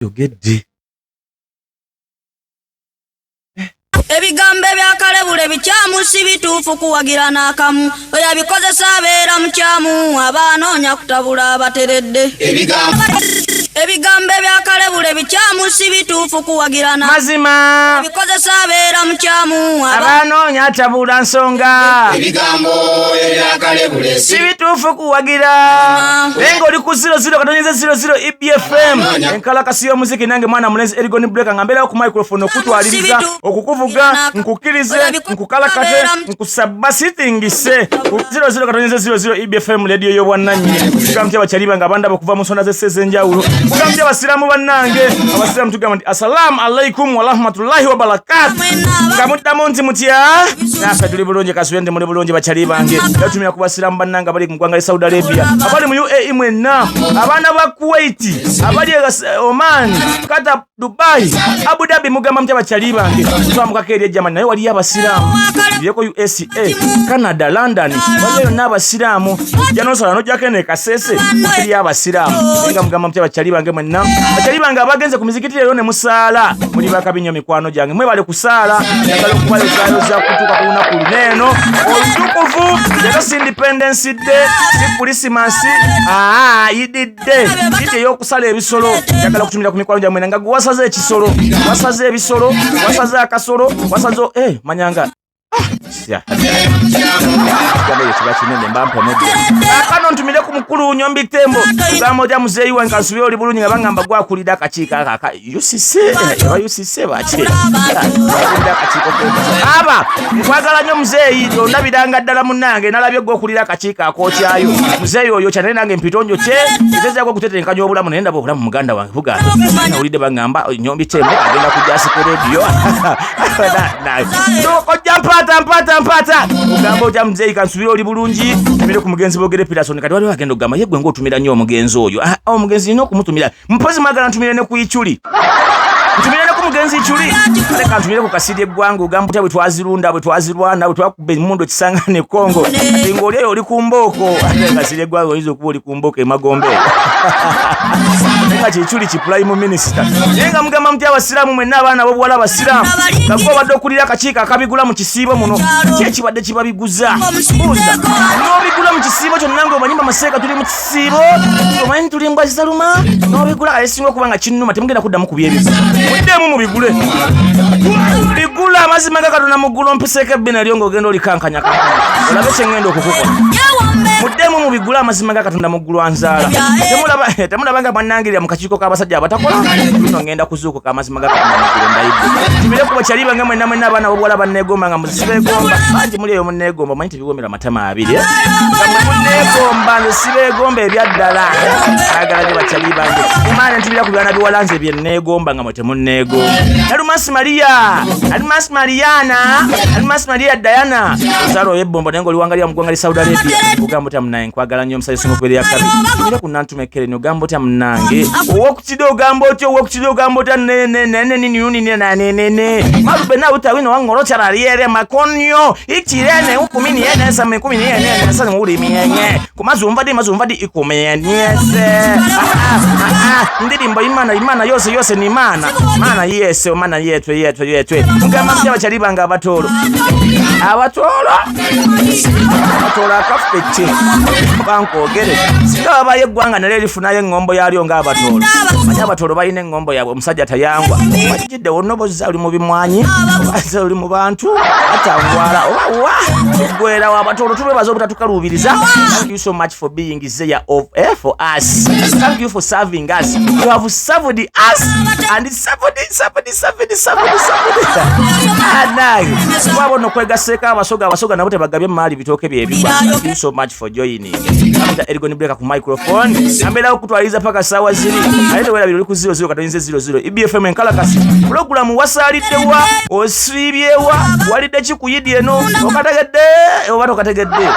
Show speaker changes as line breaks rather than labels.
Yogedde.
Ebigambo ebyakalebule bikyamu si bituufu kuwagira n'akamu. Oyo abikozesa abeera mukyamu, aba anoonya kutabula abateredde. Ebigambo ebyakalebule bikyamu si bituufu kuwagira na
Mazima.
Abikozesa abeera mukyamu, aba
Abanoonya atabula nsonga.
Ebigambo ebyakalebule
Si bituufu kuwagira. Naye ng'oli ku 00.00 EBFM enkalakasi y'omuziki, nange mwana mulenzi Erigon Breaker nga mbeerawo ku microphone okutwaliriza, okukuvuga, nkukkirize, nkukalakate, nkusabasitingise ku 00.00 EBFM radio y'obwannannyini. Tugamba nti abakyali bange abandaba okuva mu nsonda z'ensi ez'enjawulo, tugamba nti abasiraamu bannange, abasiraamu tugamba nti assalamu alaikum warahmatullahi wabarakatu, nga muddamu nti mutya? Naffe tuli bulungi, kasube nti muli bulungi bakyali bange. Era tumira ku basiraamu bannange abali mu ggwanga lya Saudi Arabia, abali mu UAE mwenna, abaana ba Kuwait, abali e Oman, Qatar, Dubai, Abu Dhabi, mugamba mutya bakyali bange? Twamukako eri ejjamani, naye waliyo abasiraamu yeko USA, Canada, London, waliyo yonna abasiraamu. Ojja nosala nojjako eno ekasese, eriyo abasiraamu. Naye nga mugamba mutya bakyali bange mwenna? Bakyali bange abagenze ku mizikiti leero ne musaala, muli bakabi nnyo mikwano gyange, mwebale kusaala. Njagala okubayozayoza kutuuka ku lunaku luno eno olutukuvu. Leero si Independence Day, si Krisimansi, aa yididde yidi ey'okusala ebisolo. Njagala okutumira ku mikwano gyammwe nga gwe wasaze ekisolo, wasaze ebisolo, wasaze akasolo, wasaze manyanga ekigambo ekyo kiba kinene, mba mpemedde. Kaakano ntumire ku mukulu Nyombi Tembo. Tugamba otya muzeeyi wange? Kansubire oli bulungi, nga bagamba gwakulira akakiiko ako aka UCC, aba UCC baki akulira akakiiko aba. Nkwagala nnyo muzeeyi, ondabiranga ddala munnange. Nalabye gwe okulira akakiiko akookyayo muzeeyi oyo kya, naye nange mpita onjokye etezaako okutetenkanya obulamu, naye ndaba obulamu muganda wange buganda. Nawulidde baŋŋamba Nyombi Tembo agenda kujja asike rediyo. Ojja mpaata mpaata mpaata. Ogamba otya muzeeyi? Kansubire oli bulungi. Tumire ku mugenzi Bogere Pirason. Kati waliwo agenda okugamba ye gwe ng'otumira nnyo omugenzi oyo. Ah, omugenzi nina okumutumira mpozi mwagala ntumire ne ku Ichuli, ntumire ne ku mugenzi Ichuli. Kale kantumire ku Kasiri eggwanga. Ogamba otya? Bwe twazirunda, bwe twazirwana, bwe twakuba emmundu ekisanga ne Kongo, kati ng'oli eyo oli ku mbooko. Ate Kasiri eggwanga oyinza okuba oli ku mbooko emagombe, naye nga Kichuli ki prime minister. Naye nga mugamba mutya abasiraamu mwenna, abaana b'obuwala abasiraamu, nga gwe obadde okulira akakiiko akabigula mu kisiibo muno? Ki ekibadde kibabiguza? Buuza n'obigula mu kisiibo kyonna ng'omanyi bamaseeka tuli mu kisiibo, omanyi tuli mbwa zaluma, n'obigula. Kale singa okuba nga kinnuma, temugenda kuddamu ku byebyo. Muddeemu mubigule, bigula. Amazima ga Katonda, muggula ompiseeko ebbina lyo ng'ogenda olikankanya kankanya, olabe kye ŋŋenda okukukola. Muddemu mubigule. Amazima ga Katonda, muggulu anzaala. Temulaba, temulaba nga bannangirira mu kakiiko k'abasajja abatakola luno? Ŋŋenda kuzuukuka. Amazima ga Katonda, muggulu ndayidde. Tumire ku bakyali bange mwenna mwenna, abaana b'obuwala banneegomba, nga muzibeegomba bangi muli eyo munneegomba. Manyi tebiwoomera matama abiri, eh? Nga mwe munneegomba, nze sibeegomba ebyaddala. Ayagala nyo bakyali bange emaana. Ntumira ku byana biwala nze bye nneegomba nga mwe temunneegomba. Nalumansi Maria, Nalumansi Mariana, Nalumansi Maria Diana, ozaala oy'ebbombo naye ng'oli wangalira mu ggwanga lya Saudi Arabia. Ogamba otya munnange? Nkwagala nnyo omusajja singa okubeera yakabi. Tumire ku Nantume Keren. Ogamba otya munnange? Owokukida ogamba otya? Owokukida ogamba otya? Neneneneniunenenene malube nawutawino wangorocarariere makonyo ichirene ukuminienesa mikuminienesa ngulimienye kumazumva di mazumva di ikumieniese. Ndirimbo imana imana yose yose ni imana mana yese mana yetwe yetwe yetwe. Mugamba mutya bakyali bange abatoolo? Abatoolo, abatoolo akaffe ki bankwogere. Singa babayo eggwanga nalyo erifunayo eŋŋombo yalyo ng'abatoolo. Manyi abatoolo balina eŋŋombo yaabwe. Omusajja tayangwa wajjidde wonna, oba oli mu bimwanyi, oba oli mu bantu atangwala, oba wa tuggwerawo. Abatoolo tubebaza obutatukaluubiriza. Thank you so much for being there for us. Thank you for serving us. You have served us and served, served, served, served, served. Nange waba ono kwegaseeko abasoga. Abasoga nabo tebagabye maali bitooke byebigwa. Thank you so much for joining. Amita Erigon Breaker ku microphone, ambeerawo kutwaliriza paka saawa ziri. Ate tewerabira oli ku 00.00 EBFM enkalakasi. Pulogulamu wasaaliddewa? Osiibyewa? Walidde ki ku yidi eno? Okategedde oba tokategedde?